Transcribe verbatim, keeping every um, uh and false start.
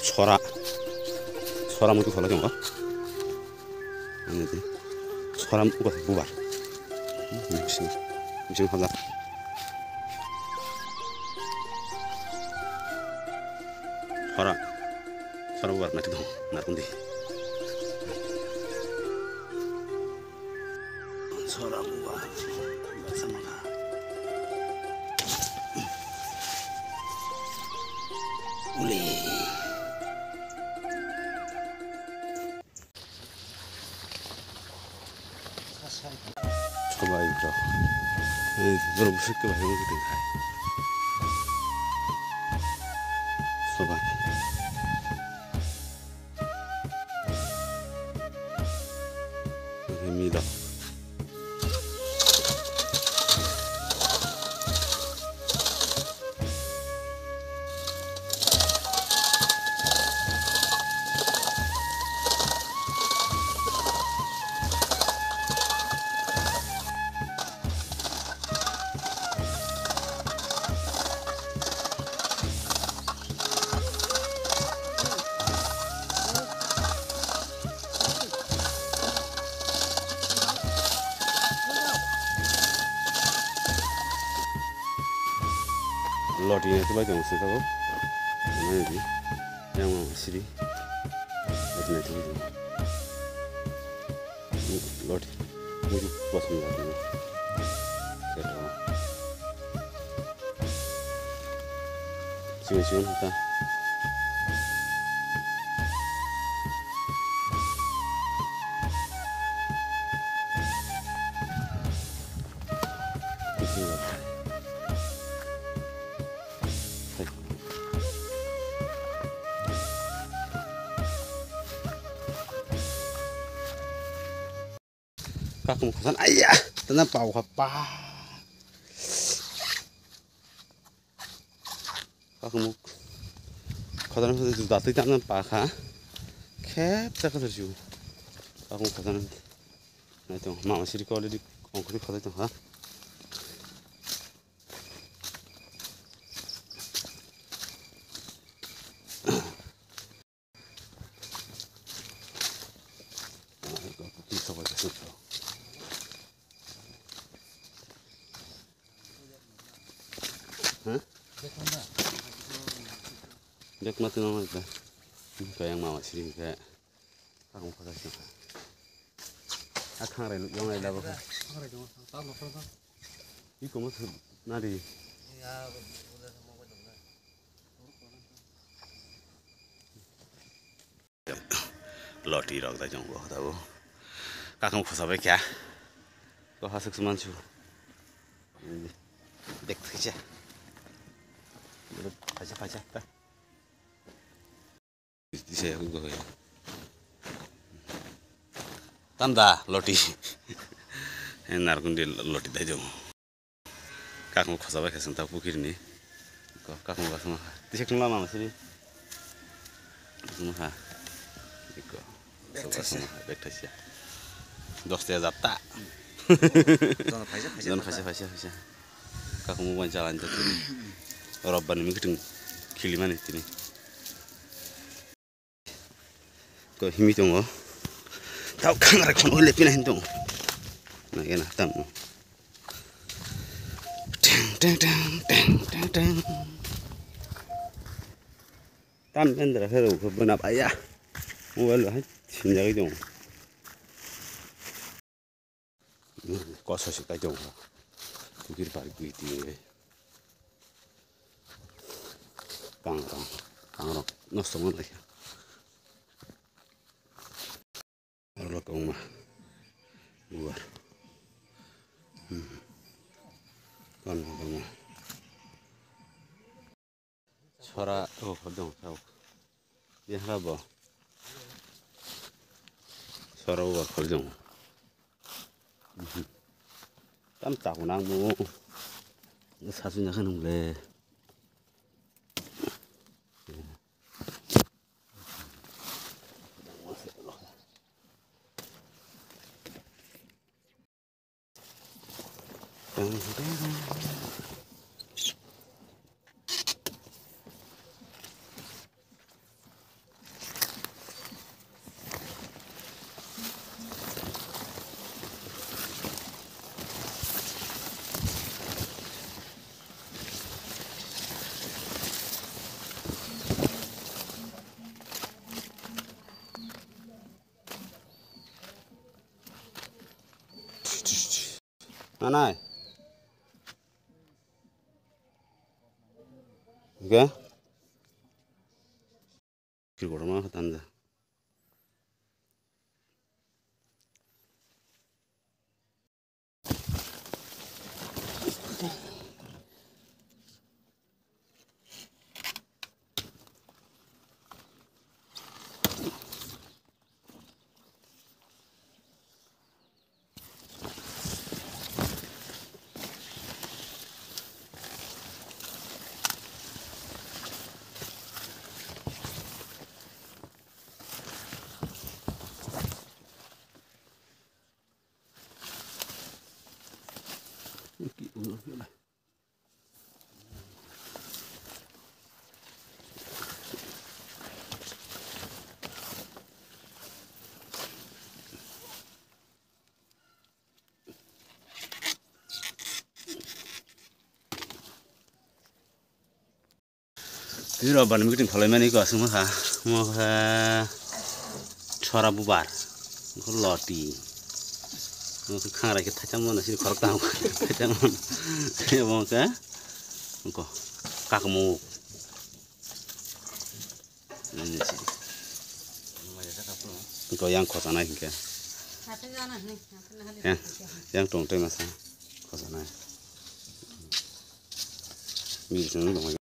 Sora. Sora muitu kholai tongo. Ani di. Sora muitu bubar. Bising. Bising kholai. Sora. Sora bubar nati dong. Narkundi. Sora bubar. Sama ka. Uli. Sobai bro. Eh, bro, busuk ke bahai mungkin kai. Sobai. Ini dah. Loti nai tubai tong sing tabuk. Nai di. Yang mau siri. Loti nai tubai tong. Loti. Muju bosong lagi. Keto. Siun siun hata. Kakung khosan, aiya, tana pau kha pa. Kakung khosan khosan ju datwi tana pa kha. Khep ta khosan ju. Kakung khosan. Nai tong, mama siri ko already ongkori khosan tong kha. Bek mati nama ka. Kaya yang mama sini ka. Aku kata siapa? Akang rai lu yang rai labu ka. Iko mas nari. Loti rok da jong bo da bo. Kakung khosa bai kya. Ko hasuk suman chu. Dek thikse. Phaisa phaisa ta. Dise aku go ya. Tanda loti. Narkundi loti da jong. Kakung khosa bai kha chwng ta pukiri ni. Ko kakung ba sama. Tisa khung lama sini. Sama ha. Iko. Bek thaisa. Bek thaisa. Dos ta jap ta. Jon phaisa phaisa. Jon phaisa phaisa phaisa. Kakung mo ban jalan jat tini. Rob ban mi kitung khili mani tini. Ko himi tongo. Tau khangra khono le pina hin tongo. Na gena tam. Teng teng teng teng teng teng. Tam endra hero ko bana baya. Mobile hai sinjagwi tongo. Koso se kai tongo. Kukir pari kui ti ngai. Kangrong, kangrong. Nosto mon lai. Aro lo kong ma. Buar. Hmm. Kon ma. Sora, oh, dong, tau. Ye hara bo. Sora, oh, khol dong. Tam tak nang mo. Sasu nyakan nung le. Nanai. Oke. Kiri kotorma khe tanja. Twi rok bani meeting khwlaimani ko aswk wngkha, omo khe sora bubar, omo khe loti, omo khe khangrai khe thaisa mano sini khorok tamo thaisa mano, omo khe wngkha kakamuk. Wngkha yang khosanai hinkhe, yang, yang tongtoi masa khosanai. Meeting tongmani.